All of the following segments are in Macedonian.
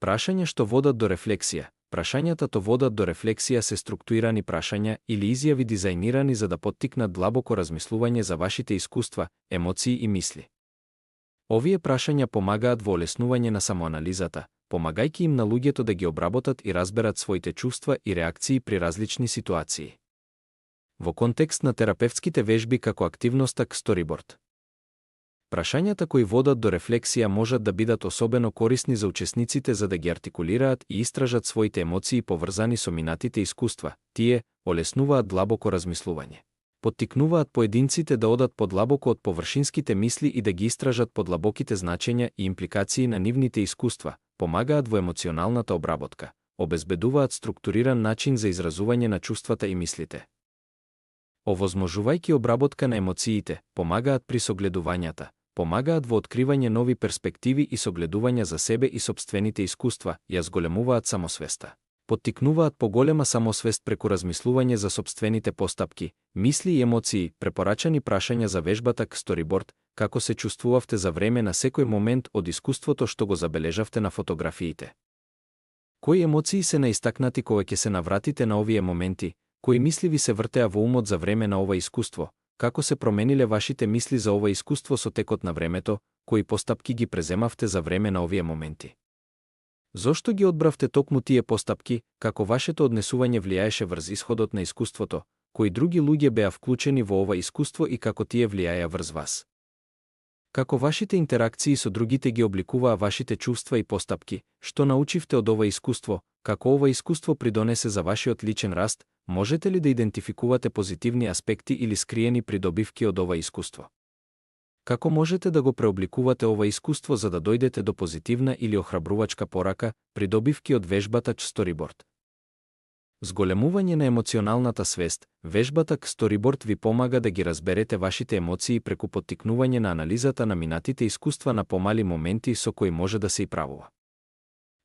Прашања што водат до рефлексија. Прашањата то водат до рефлексија се структурирани прашања или изјави дизајнирани за да поттикнат длабоко размислување за вашите искуства, емоции и мисли. Овие прашања помагаат во олеснување на самоанализата, помагајќи им на луѓето да ги обработат и разберат своите чувства и реакции при различни ситуации. Во контекст на терапевтските вежби како активноста Storyboard. Прашањата кои водат до рефлексија можат да бидат особено корисни за учесниците за да ги артикулираат и истражат своите емоции поврзани со минатите искуства. Тие олеснуваат длабоко размислување. Поттикнуваат поединците да одат подлабоко од површинските мисли и да ги истражат подлабоките значења и импликации на нивните искуства, помагаат во емоционалната обработка, обезбедуваат структуриран начин за изразување на чувствата и мислите. Овозможувајќи обработка на емоциите, помагаат при согледувањата, помагаат во откривање нови перспективи и согледување за себе и сопствените искуства, ја зголемуваат самосвеста. Поттикнуваат поголема самосвест преку размислување за сопствените постапки, мисли и емоции, препорачани прашања за вежбата Storyboard, како се чувствувавте за време на секој момент од искуството што го забележавте на фотографиите. Кои емоции се наистакнати кога ќе се навратите на овие моменти, кои мисли ви се вртеа во умот за време на ова искуство, како се промениле вашите мисли за ова искуство со текот на времето, кои постапки ги преземавте за време на овие моменти. Зошто ги одбравте токму тие постапки, како вашето однесување влијаеше врз исходот на искуството, кои други луѓе беа вклучени во ова искуство и како тие влијаја врз вас. Како вашите интеракции со другите ги обликуваа вашите чувства и постапки, што научивте од ова искуство, како ова искуство придонесе за вашиот личен раст, можете ли да идентификувате позитивни аспекти или скриени придобивки од ова искуство? Како можете да го преобликувате ова искуство за да дојдете до позитивна или охрабрувачка порака, придобивки од вежбата Storyboard? Зголемување на емоционалната свест, вежбата Storyboard ви помага да ги разберете вашите емоции преку поттикнување на анализата на минатите искуства на помали моменти со кои може да се правува.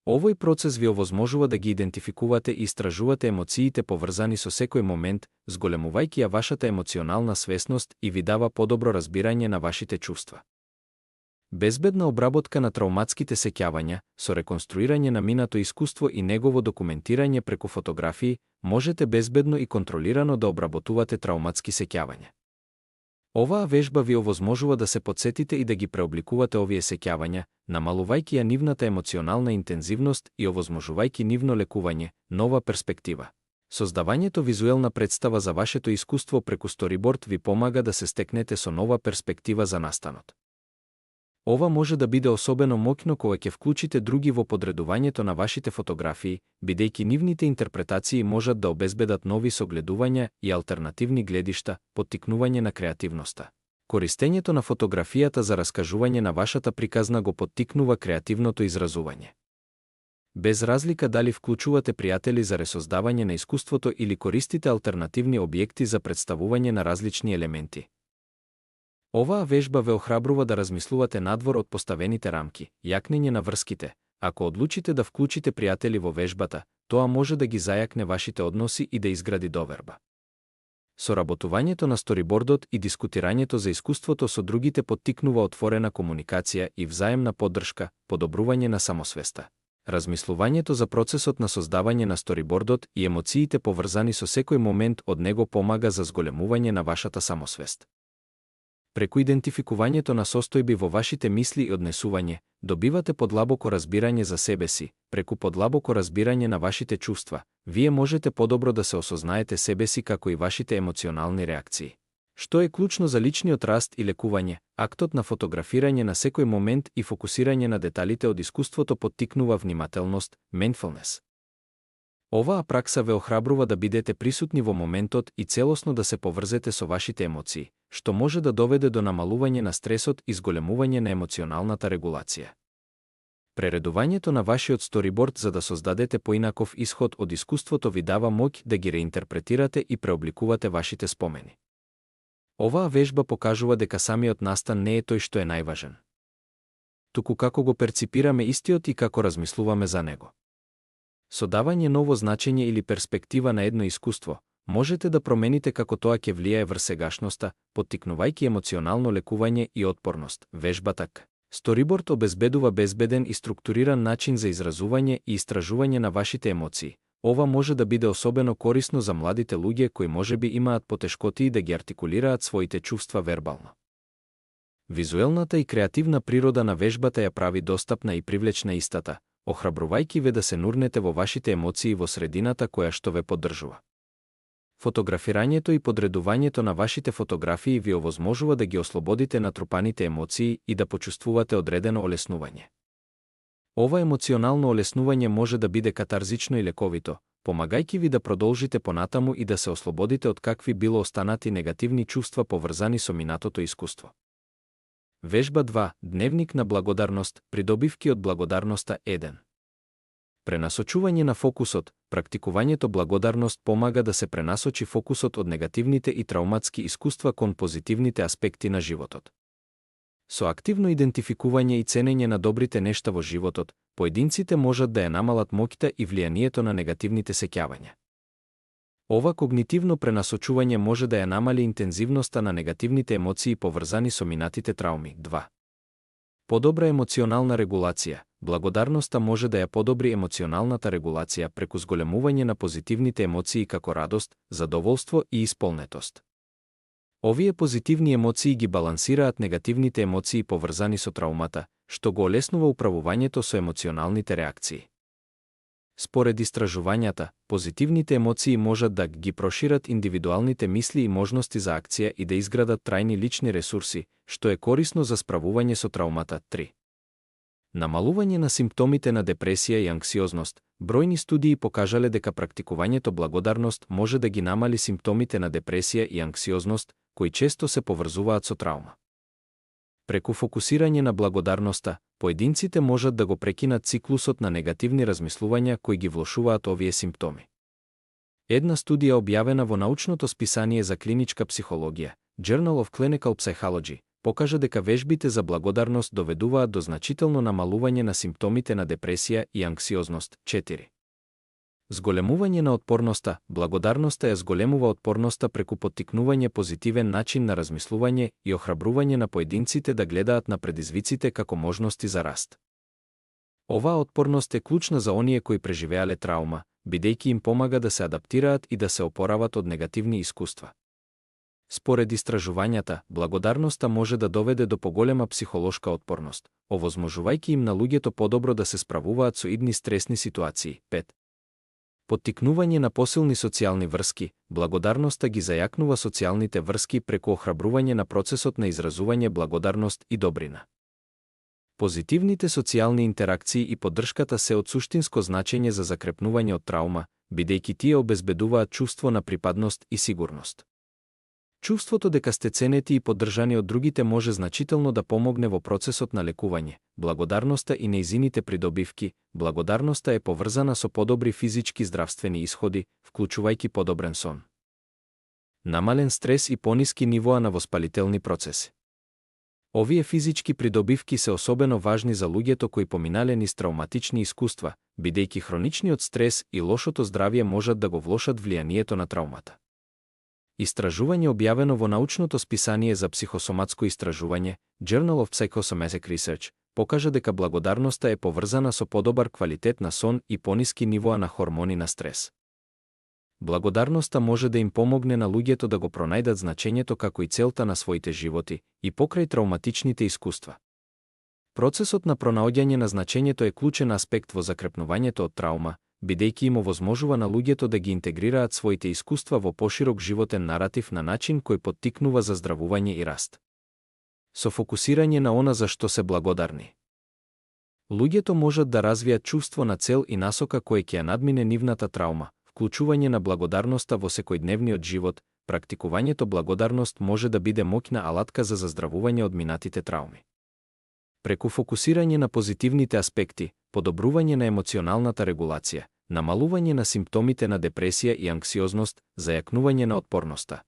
Овој процес ви овозможува да ги идентификувате и истражувате емоциите поврзани со секој момент, зголемувајќи ја вашата емоционална свесност и ви дава подобро разбирање на вашите чувства. Безбедна обработка на трауматските сеќавања, со реконструирање на минато искуство и негово документирање преку фотографии, можете безбедно и контролирано да обработувате трауматски сеќавања. Оваа вежба ви овозможува да се потсетите и да ги преобликувате овие сеќавања, намалувајќи ја нивната емоционална интензивност и овозможувајќи нивно лекување, нова перспектива. Создавањето визуелна представа за вашето искуство преку Storyboard ви помага да се стекнете со нова перспектива за настанот. Ова може да биде особено моќно кога ќе вклучите други во подредувањето на вашите фотографии, бидејќи нивните интерпретации можат да обезбедат нови согледувања и алтернативни гледишта, поттикнување на креативноста. Користењето на фотографијата за раскажување на вашата приказна го поттикнува креативното изразување. Без разлика дали вклучувате пријатели за ресоздавање на искуството или користите алтернативни објекти за представување на различни елементи. Оваа вежба ве охрабрува да размислувате надвор од поставените рамки, јакнење на врските. Ако одлучите да вклучите пријатели во вежбата, тоа може да ги зајакне вашите односи и да изгради доверба. Соработувањето на Storyboardот и дискутирањето за искуството со другите поттикнува отворена комуникација и взаемна поддршка, подобрување на самосвеста. Размислувањето за процесот на создавање на Storyboardот и емоциите поврзани со секој момент од него помага за зголемување на вашата самосвест. Преку идентификувањето на состојби во вашите мисли и однесување, добивате подлабоко разбирање за себе си. Преку подлабоко разбирање на вашите чувства, вие можете подобро да се осознаете себе си како и вашите емоционални реакции. Што е клучно за личниот раст и лекување, актот на фотографирање на секој момент и фокусирање на деталите од искуството поттикнува внимателност, mindfulness. Оваа пракса ве охрабрува да бидете присутни во моментот и целосно да се поврзете со вашите емоции, што може да доведе до намалување на стресот и зголемување на емоционалната регулација. Прередувањето на вашиот Storyboard за да создадете поинаков исход од искуството ви дава моќ да ги реинтерпретирате и преобликувате вашите спомени. Оваа вежба покажува дека самиот настан не е тој што е најважен, туку како го перципираме истиот и како размислуваме за него. Со давање ново значење или перспектива на едно искуство, можете да промените како тоа ќе влијае врз сегашноста, поттикнувајќи емоционално лекување и отпорност. Вежбата Storyboard обезбедува безбеден и структуриран начин за изразување и истражување на вашите емоции. Ова може да биде особено корисно за младите луѓе кои можеби имаат потешкоти да ги артикулираат своите чувства вербално. Визуелната и креативна природа на вежбата ја прави достапна и привлечна истата, охрабрувајќи ве да се нурнете во вашите емоции во средината која што ве поддржува. Фотографирањето и подредувањето на вашите фотографии ви овозможува да ги ослободите натрупаните емоции и да почувствувате одредено олеснување. Ова емоционално олеснување може да биде катарзично и лековито, помагајќи ви да продолжите понатаму и да се ослободите од какви било останати негативни чувства поврзани со минатото искуство. Вежба 2. Дневник на благодарност. Придобивки од благодарноста 1. Пренасочување на фокусот. Практикувањето благодарност помага да се пренасочи фокусот од негативните и трауматски искуства кон позитивните аспекти на животот. Со активно идентификување и ценење на добрите нешта во животот, поединците можат да ја намалат моќта и влијанието на негативните сеќавања. Ова когнитивно пренасочување може да ја намали интензивноста на негативните емоции поврзани со минатите трауми. 2. Подобра емоционална регулација. Благодарноста може да ја подобри емоционалната регулација преку зголемување на позитивните емоции како радост, задоволство и исполнетост. Овие позитивни емоции ги балансираат негативните емоции поврзани со траумата, што го олеснува управувањето со емоционалните реакции. Според истражувањата, позитивните емоции можат да ги прошират индивидуалните мисли и можности за акција и да изградат трајни лични ресурси, што е корисно за справување со траумата. 3. Намалување на симптомите на депресија и анксиозност. Бројни студии покажале дека практикувањето благодарност може да ги намали симптомите на депресија и анксиозност, кои често се поврзуваат со траума. Преку фокусирање на благодарноста, поединците можат да го прекинат циклусот на негативни размислувања кои ги влошуваат овие симптоми. Една студија објавена во научното списание за клиничка психологија, Journal of Clinical Psychology, покажа дека вежбите за благодарност доведуваат до значително намалување на симптомите на депресија и анксиозност. 4. Зголемување на отпорноста. Благодарноста ја зголемува отпорноста преку поттикнување позитивен начин на размислување и охрабрување на поединците да гледаат на предизвиците како можности за раст. Оваа отпорност е клучна за оние кои преживеале траума, бидејќи им помага да се адаптираат и да се опорават од негативни искуства. Според истражувањата, благодарноста може да доведе до поголема психолошка отпорност, овозможувајќи им на луѓето подобро да се справуваат со идни стресни ситуации. 5. Поттикнување на посилни социјални врски. Благодарноста ги зајакнува социјалните врски преку охрабрување на процесот на изразување благодарност и добрина. Позитивните социјални интеракции и поддршката се од суштинско значење за закрепнување од траума, бидејќи тие обезбедуваат чувство на припадност и сигурност. Чувството дека сте ценети и поддржани од другите може значително да помогне во процесот на лекување. Благодарноста и нејзините придобивки. Благодарноста е поврзана со подобри физички здравствени исходи, вклучувајќи подобрен сон, намален стрес и пониски нивоа на воспалителни процеси. Овие физички придобивки се особено важни за луѓето кои поминале низ травматични искуства, бидејќи хроничниот стрес и лошото здравје можат да го влошат влијанието на траумата. Истражување објавено во научното списание за психосоматско истражување, Journal of Psychosomatic Research, покажа дека благодарноста е поврзана со подобар квалитет на сон и пониски нивоа на хормони на стрес. Благодарноста може да им помогне на луѓето да го пронајдат значењето како и целта на своите животи и покрај травматичните искуства. Процесот на пронаоѓање на значењето е клучен аспект во закрепнувањето од траума, бидејќи им овозможува на луѓето да ги интегрираат своите искуства во поширок животен наратив на начин кој поттикнува за здравување и раст. Со фокусирање на она за што се благодарни, луѓето можат да развијат чувство на цел и насока кој ќе ја надмине нивната траума. Вклучување на благодарноста во секојдневниот живот. Практикувањето благодарност може да биде моќна алатка за заздравување од минатите трауми. Преку фокусирање на позитивните аспекти, подобрување на емоционалната регулација, намалување на симптомите на депресија и анксиозност, зајакнување на отпорноста,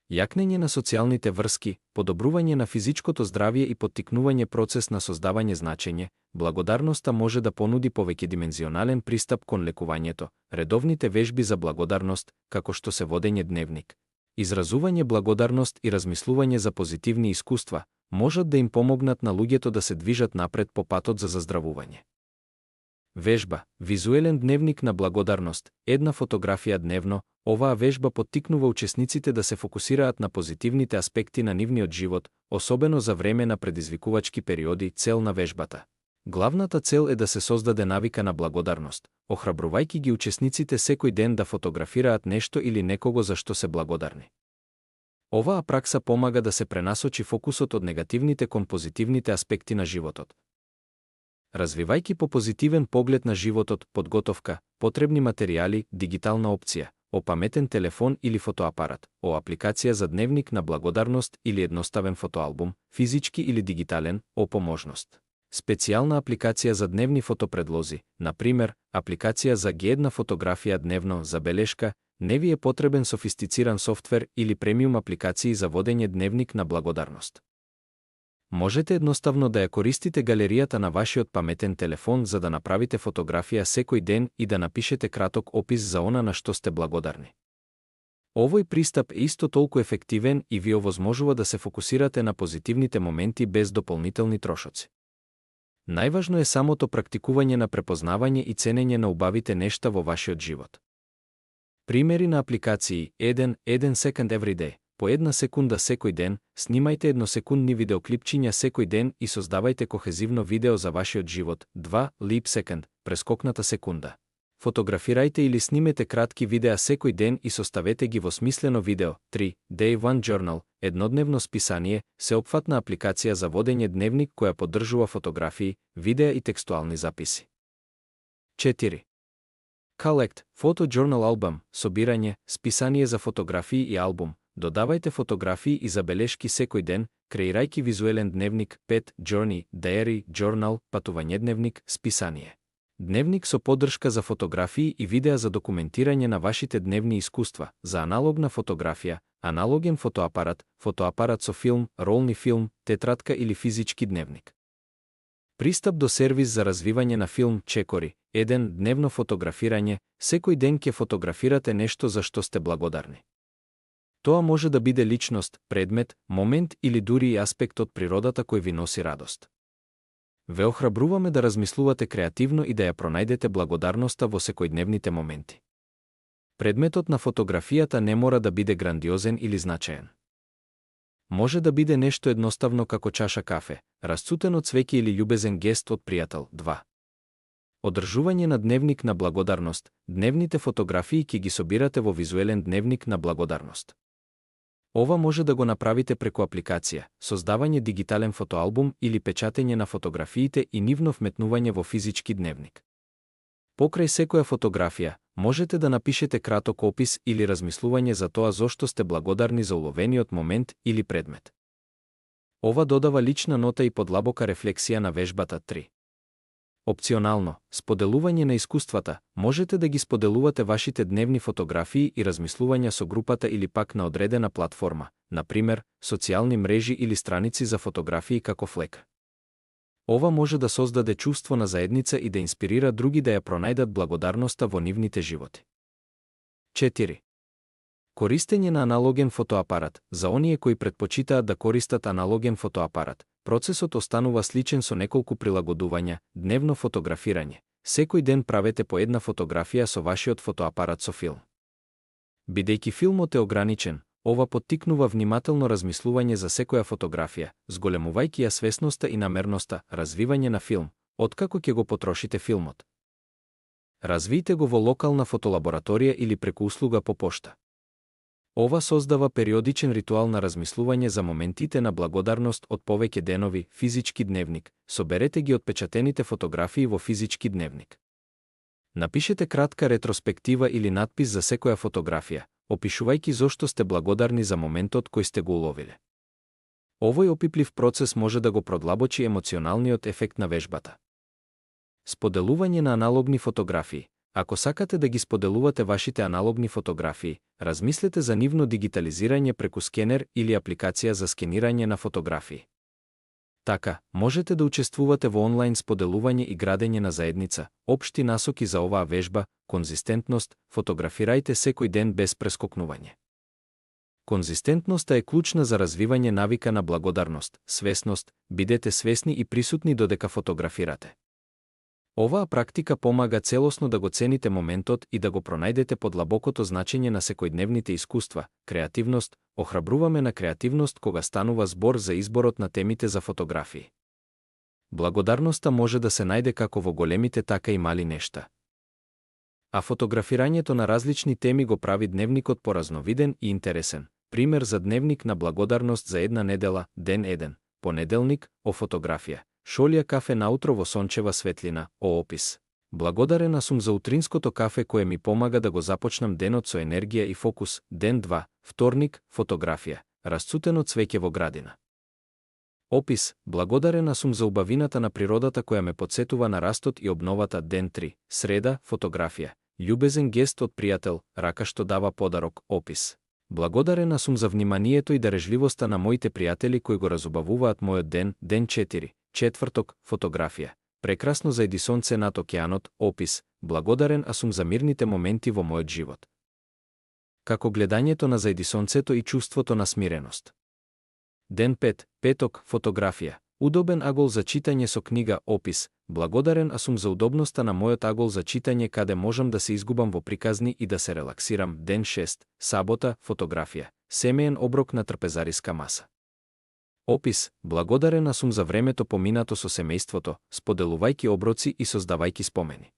јакнење на социјалните врски, подобрување на физичкото здравје и поттикнување процес на создавање значење, благодарноста може да понуди повеќедимензионален пристап кон лекувањето, редовните вежби за благодарност, како што се водење дневник, изразување благодарност и размислување за позитивни искуства, можат да им помогнат на луѓето да се движат напред по патот за заздравување. Вежба, визуелен дневник на благодарност, една фотографија дневно. Оваа вежба поттикнува учесниците да се фокусираат на позитивните аспекти на нивниот живот, особено за време на предизвикувачки периоди. Цел на вежбата. Главната цел е да се создаде навика на благодарност, охрабрувајќи ги учесниците секој ден да фотографираат нешто или некого за што се благодарни. Оваа пракса помага да се пренасочи фокусот од негативните кон позитивните аспекти на животот. Развивајќи по позитивен поглед на животот, подготовка, потребни материјали, дигитална опција, паметен телефон или фотоапарат, апликација за дневник на благодарност или едноставен фотоалбум, физички или дигитален, поможност. Специјална апликација за дневни фотопредлози, например, апликација за една фотографија дневно, забелешка, не ви е потребен софистициран софтвер или премиум апликации за водење дневник на благодарност. Можете едноставно да ја користите галеријата на вашиот паметен телефон за да направите фотографија секој ден и да напишете краток опис за она на што сте благодарни. Овој пристап е исто толку ефективен и ви овозможува да се фокусирате на позитивните моменти без дополнителни трошоци. Најважно е самото практикување на препознавање и ценење на убавите нешта во вашиот живот. Примери на апликации: 1 second every day. По 1 секунда секој ден, снимајте едносекундни видеоклипчиња секој ден и создавајте кохезивно видео за вашиот живот. 2 leap second, прескокната секунда. Фотографирајте или снимете кратки видеа секој ден и составете ги во смислено видео. 3 day one journal, еднодневно списание, сеопфатна апликација за водење дневник која поддржува фотографии, видеа и текстуални записи. 4 collect photo journal album, собирање, списание за фотографии и албум. Додавајте фотографии и забелешки секој ден, креирајќи визуелен дневник. 5 journey, diary, journal, патувањедневник, списание. Дневник со поддршка за фотографии и видеа за документирање на вашите дневни искуства, за аналогна фотографија, аналоген фотоапарат, фотоапарат со филм, ролни филм, тетрадка или физички дневник. Пристап до сервис за развивање на филм. Чекори, 1 дневно фотографирање, секој ден ќе фотографирате нешто за што сте благодарни. Тоа може да биде личност, предмет, момент или дури и аспект од природата кој ви носи радост. Ве охрабруваме да размислувате креативно и да ја пронајдете благодарноста во секојдневните моменти. Предметот на фотографијата не мора да биде грандиозен или значаен. Може да биде нешто едноставно како чаша кафе, расцутено цвеќе или љубезен гест од пријател. 2 одржување на дневник на благодарност. Дневните фотографии ќе ги собирате во визуелен дневник на благодарност. Ова може да го направите преку апликација, создавање дигитален фотоалбум или печатење на фотографиите и нивно вметнување во физички дневник. Покрај секоја фотографија, можете да напишете краток опис или размислување за тоа зошто сте благодарни за уловениот момент или предмет. Ова додава лична нота и подлабока рефлексија на вежбата. 3 опционално, споделување на искуствата. Можете да ги споделувате вашите дневни фотографии и размислувања со групата или пак на одредена платформа, например, социјални мрежи или страници за фотографии како Flickr. Ова може да создаде чувство на заедница и да инспирира други да ја пронајдат благодарноста во нивните животи. 4 користење на аналоген фотоапарат. За оние кои претпочитаат да користат аналоген фотоапарат, процесот останува сличен со неколку прилагодувања. Дневно фотографирање. Секој ден правете по една фотографија со вашиот фотоапарат со филм. Бидејќи филмот е ограничен, ова поттикнува внимателно размислување за секоја фотографија, зголемувајќи ја свесноста и намерноста, развивање на филм, откако ќе го потрошите филмот. Развијте го во локална фотолабораторија или преку услуга по пошта. Ова создава периодичен ритуал на размислување за моментите на благодарност од повеќе денови. Физички дневник. Соберете ги отпечатените фотографии во физички дневник. Напишете кратка ретроспектива или надпис за секоја фотографија, опишувајќи зошто сте благодарни за моментот кој сте го уловиле. Овој опиплив процес може да го продлабочи емоционалниот ефект на вежбата. Споделување на аналогни фотографии. Ако сакате да ги споделувате вашите аналогни фотографии, размислете за нивно дигитализирање преку скенер или апликација за скенирање на фотографии. Така, можете да учествувате во онлайн споделување и градење на заедница. Општи насоки за оваа вежба: конзистентност, фотографирајте секој ден без прескокнување. Конзистентноста е клучна за развивање навика на благодарност, свесност, бидете свесни и присутни додека фотографирате. Оваа практика помага целосно да го цените моментот и да го пронајдете подлабокото значење на секојдневните искуства, креативност, охрабруваме на креативност кога станува збор за изборот на темите за фотографии. Благодарноста може да се најде како во големите така и мали нешта. А фотографирањето на различни теми го прави дневникот поразновиден и интересен. Пример за дневник на благодарност за една недела, ден 1, понеделник, о фотографија. Шолија кафе наутро во сончева светлина, о опис. Благодарена сум за утринското кафе кое ми помага да го започнам денот со енергија и фокус. Ден 2, вторник, фотографија. Расцутено цвеќе во градина. Опис. Благодарена сум за убавината на природата која ме потсетува на растот и обновата. Ден 3, среда, фотографија. Љубезен гест од пријател, рака што дава подарок. Опис. Благодарена сум за вниманието и дарежливоста на моите пријатели кои го разубавуваат мојот ден. Ден 4, четврток, фотографија. Прекрасно зајди сонце над океанот. Опис. Благодарен сум за мирните моменти во мојот живот. Како гледањето на зајди сонцето и чувството на смиреност. Ден 5, петок, фотографија. Удобен агол за читање со книга. Опис. Благодарен сум за удобноста на мојот агол за читање каде можам да се изгубам во приказни и да се релаксирам. Ден 6, сабота, фотографија. Семеен оброк на трпезариска маса. Опис. Благодарен сум за времето поминато со семејството, споделувајќи оброци и создавајќи спомени.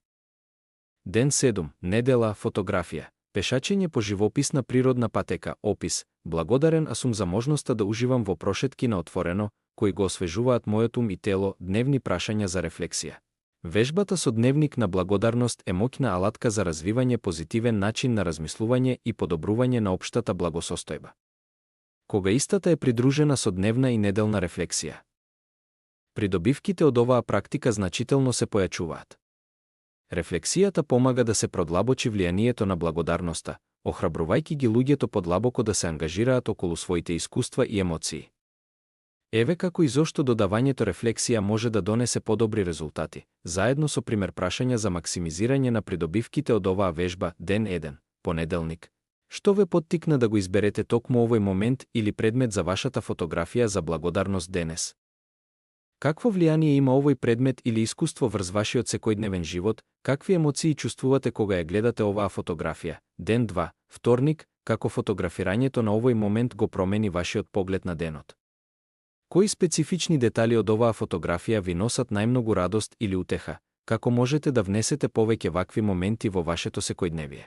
Ден 7, недела, фотографија. Пешачење по живописна природна патека. Опис. Благодарен сум за можноста да уживам во прошетки на отворено, кои го освежуваат мојот ум и тело. Дневни прашања за рефлексија. Вежбата со дневник на благодарност е моќна алатка за развивање позитивен начин на размислување и подобрување на општата благосостојба. Кога истата е придружена со дневна и неделна рефлексија. Придобивките од оваа практика значително се појачуваат. Рефлексијата помага да се продлабочи влијанието на благодарноста, охрабрувајќи ги луѓето подлабоко да се ангажираат околу своите искуства и емоции. Еве како и зошто додавањето рефлексија може да донесе подобри резултати, заедно со пример прашања за максимизирање на придобивките од оваа вежба. Ден 1, понеделник. Што ве поттикна да го изберете токму овој момент или предмет за вашата фотографија за благодарност денес? Какво влијание има овој предмет или искуство врз вашиот секојдневен живот? Какви емоции чувствувате кога ја гледате оваа фотографија? Ден 2, вторник, како фотографирањето на овој момент го промени вашиот поглед на денот? Кои специфични детали од оваа фотографија ви носат најмногу радост или утеха? Како можете да внесете повеќе вакви моменти во вашето секојдневие?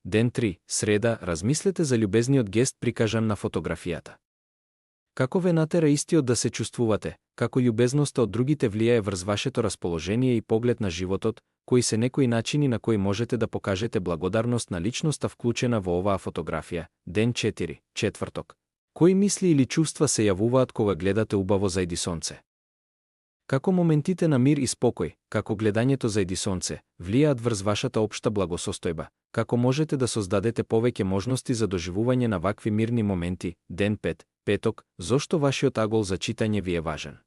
Ден 3, среда, размислете за љубезниот гест прикажан на фотографијата. Како ве натера истиот да се чувствувате, како љубезноста од другите влијае врз вашето расположение и поглед на животот, кои се некои начини на кои можете да покажете благодарност на личноста вклучена во оваа фотографија. Ден 4, четврток. Кои мисли или чувства се јавуваат кога гледате убаво зајди сонце? Како моментите на мир и спокој, како гледањето зајди сонце, влијаат врз вашата општа благосостојба? Како можете да создадете повеќе можности за доживување на вакви мирни моменти? Ден 5, петок, зошто вашиот агол за читање ви е важен?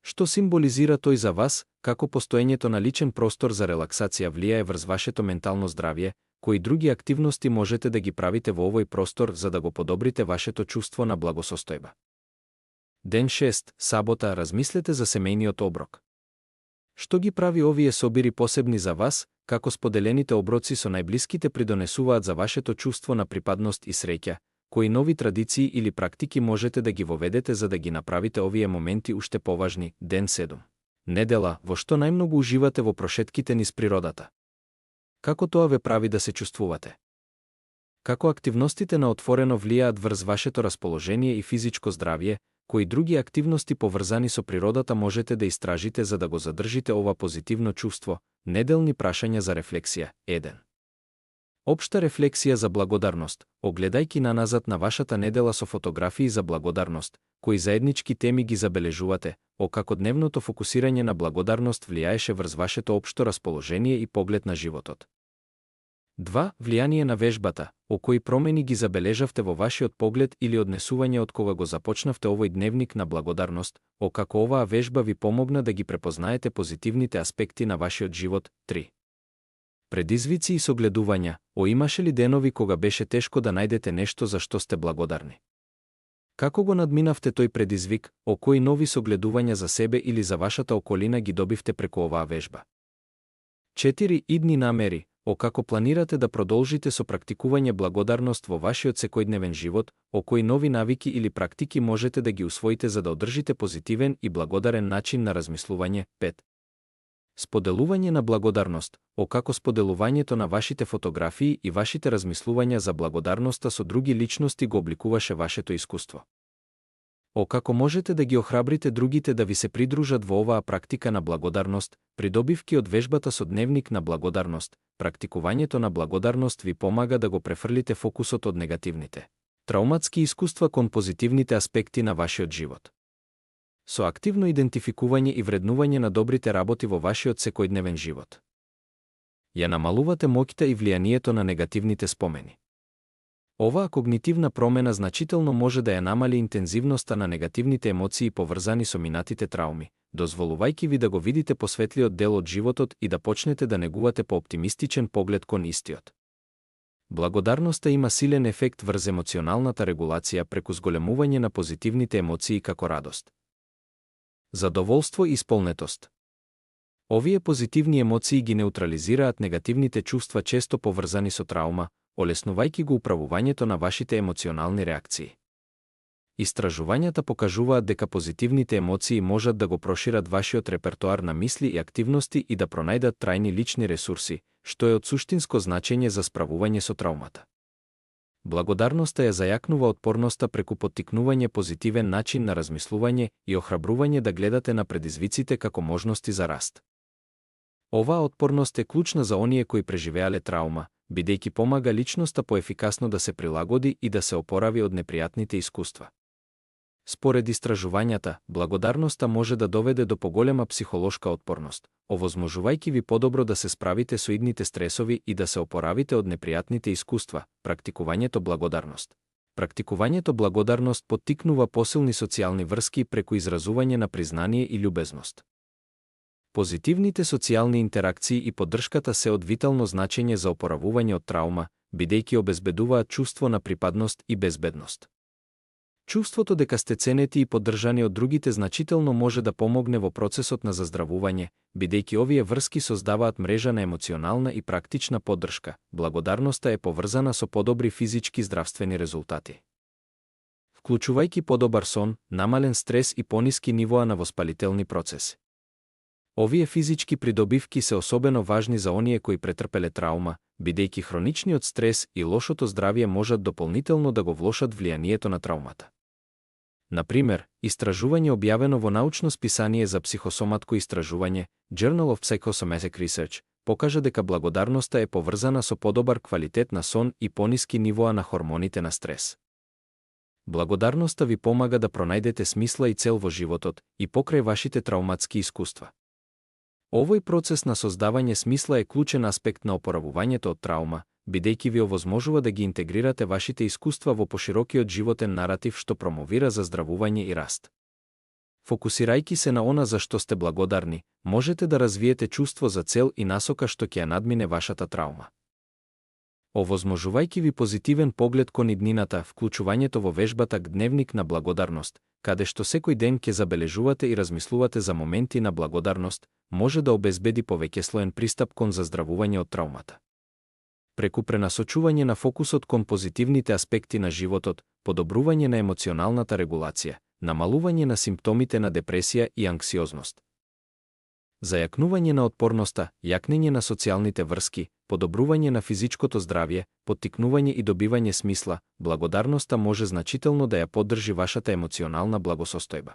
Што символизира тој за вас, како постоењето на личен простор за релаксација влијае врз вашето ментално здравје, кои други активности можете да ги правите во овој простор за да го подобрите вашето чувство на благосостојба? Ден 6, сабота, размислете за семејниот оброк. Што ги прави овие собири посебни за вас, како споделените оброци со најблиските придонесуваат за вашето чувство на припадност и среќа, кои нови традиции или практики можете да ги воведете за да ги направите овие моменти уште поважни? Ден 7. Недела, во што најмногу уживате во прошетките низ природата? Како тоа ве прави да се чувствувате? Како активностите на отворено влијаат врз вашето расположение и физичко здравје, кои други активности поврзани со природата можете да истражите за да го задржите ова позитивно чувство? Неделни прашања за рефлексија. 1. Општа рефлексија за благодарност, огледајќи наназад на вашата недела со фотографии за благодарност, кои заеднички теми ги забележувате, како дневното фокусирање на благодарност влијаеше врз вашето општо расположение и поглед на животот. 2. Влијание на вежбата, кои промени ги забележавте во вашиот поглед или однесување од кога го започнавте овој дневник на благодарност, како оваа вежба ви помогна да ги препознаете позитивните аспекти на вашиот живот. 3. Предизвици и согледувања. Имаше ли денови кога беше тешко да најдете нешто за што сте благодарни? Како го надминавте тој предизвик? Кои нови согледувања за себе или за вашата околина ги добивте преку оваа вежба? 4. Идни намери. Како планирате да продолжите со практикување благодарност во вашиот секојдневен живот? Кои нови навики или практики можете да ги усвоите за да одржите позитивен и благодарен начин на размислување? 5. Споделување на благодарност. Како споделувањето на вашите фотографии и вашите размислувања за благодарноста со други личности го обликуваше вашето искуство? Како можете да ги охрабрите другите да ви се придружат во оваа практика на благодарност? Придобивки од вежбата со дневник на благодарност. Практикувањето на благодарност ви помага да го префрлите фокусот од негативните трауматски искуства кон позитивните аспекти на вашиот живот. Со активно идентификување и вреднување на добрите работи во вашиот секојдневен живот, ја намалувате моќта и влијанието на негативните спомени. Оваа когнитивна промена значително може да ја намали интензивноста на негативните емоции поврзани со минатите трауми, дозволувајќи ви да го видите посветлиот дел од животот и да почнете да негувате по-оптимистичен поглед кон истиот. Благодарноста има силен ефект врз емоционалната регулација преку зголемување на позитивните емоции како радост, задоволство и исполнетост. Овие позитивни емоции ги неутрализираат негативните чувства често поврзани со траума, олеснувајќи го управувањето на вашите емоционални реакции. Истражувањата покажуваат дека позитивните емоции можат да го прошират вашиот репертоар на мисли и активности и да пронајдат трајни лични ресурси, што е од суштинско значење за справување со траумата. Благодарноста ја зајакнува отпорноста преку поттикнување позитивен начин на размислување и охрабрување да гледате на предизвиците како можности за раст. Оваа отпорност е клучна за оние кои преживеале траума, бидејќи помага личноста поефикасно да се прилагоди и да се опорави од непријатните искуства. Според истражувањата, благодарноста може да доведе до поголема психолошка отпорност, овозможувајќи ви подобро да се справите со идните стресови и да се опоравите од непријатните искуства. Практикувањето благодарност. Практикувањето благодарност поттикнува посилни социјални врски преку изразување на признание и љубезност. Позитивните социјални интеракции и поддршката се од витално значење за опоравување од траума, бидејќи обезбедуваат чувство на припадност и безбедност. Чувството дека сте ценети и поддржани од другите значително може да помогне во процесот на заздравување, бидејќи овие врски создаваат мрежа на емоционална и практична поддршка. Благодарноста е поврзана со подобри физички здравствени резултати, вклучувајќи подобар сон, намален стрес и пониски нивоа на воспалителни процеси. Овие физички придобивки се особено важни за оние кои претрпеле траума, бидејќи хроничниот стрес и лошото здравје можат дополнително да го влошат влијанието на траумата. Например, истражување објавено во научно списание за психосоматко истражување, Journal of Psychosomatic Research, покажа дека благодарноста е поврзана со подобар квалитет на сон и пониски нивоа на хормоните на стрес. Благодарноста ви помага да пронајдете смисла и цел во животот и покрај вашите трауматски искуства. Овој процес на создавање смисла е клучен аспект на опоравувањето од траума, бидејќи ви овозможува да ги интегрирате вашите искуства во поширокиот животен наратив што промовира заздравување и раст. Фокусирајќи се на она за што сте благодарни, можете да развиете чувство за цел и насока што ќе ја надмине вашата траума. Овозможувајќи ви позитивен поглед кон иднината, вклучувањето во вежбата дневник на благодарност, каде што секој ден ќе забележувате и размислувате за моменти на благодарност, може да обезбеди повеќеслоен пристап кон заздравување од траумата. Преку пренасочување на фокусот кон позитивните аспекти на животот, подобрување на емоционалната регулација, намалување на симптомите на депресија и анксиозност, зајакнување на отпорноста, јакнење на социјалните врски, подобрување на физичкото здравје, поттикнување и добивање смисла, благодарноста може значително да ја поддржи вашата емоционална благосостојба.